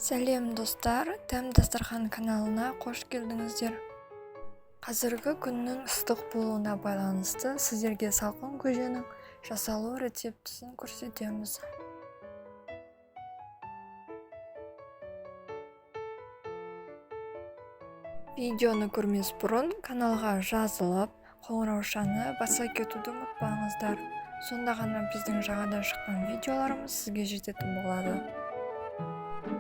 Сәлем, достар! Дәм дастархан каналына қош келдіңіздер. Қазіргі күннің ыстық болуына байланысты сіздерге салқын көженің жасалу рецептісін көрсетеміз. Видеоны көрмес бұрын каналға жазылып, қоңыраушаны баса кетуді ұмытпаңыздар. Сонда ғана біздің жаңадан шыққан видеоларымыз сізге жететін болады.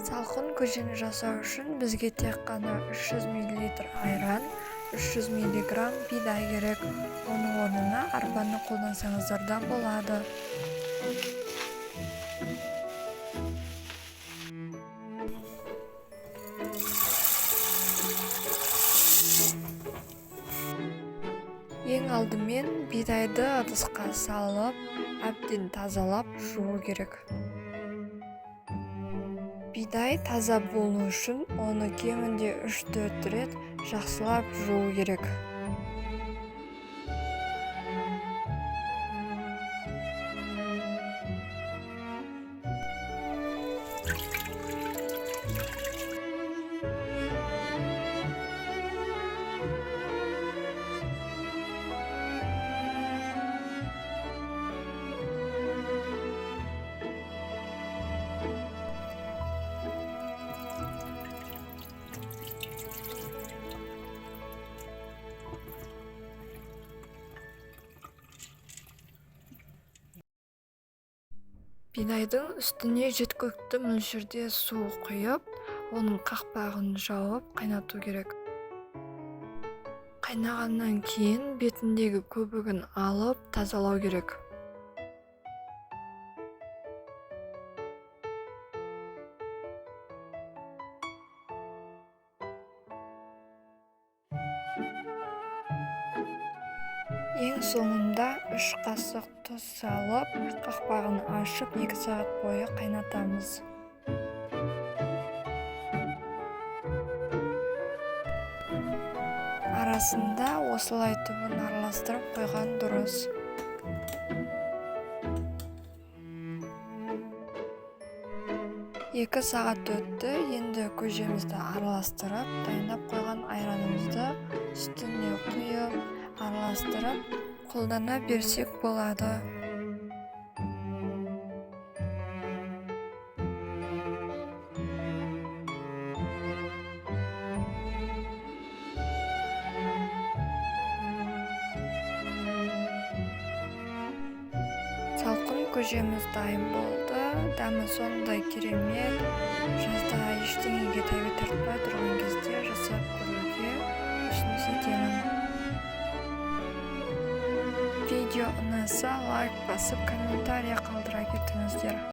Салқын көжені жасау үшін бізге тек қана 300 мл айран, 300 мг бидай керек. Оның орнына арпаны қолдансаңыздар да болады. Ең алдымен бидайды ыдысқа салып, әбден тазалап жуу керек. Бидай таза болу үшін оны кемінде 3-4 рет жақсылап жуу керек. Бидайдың үстіне жеткілікті мөлшерде су құйып, оның қақпағын жауып қайнату керек. Қайнағаннан кейін бетіндегі көбігін алып тазалау керек. Ең соңында 3 қасық тұз салып, қақпағын ашып 2 сағат бойы қайнатамыз. Арасында осылай түбін араластырып қойған дұрыс. 2 сағат өтті, енді көжемізді араластырып, дайындап қойған айранымызды үстіне құйып, араластырып, қолдана берсек болады. Салқын көжеміз дайын болды. Дәмі сондай керемет. Жазда ештеңеге тәбет тартпай тұрған кезде жасап көруге ұсыныс етемін. Видео ұнаса лайк басып, комментарий қалдыра кетіңіздер.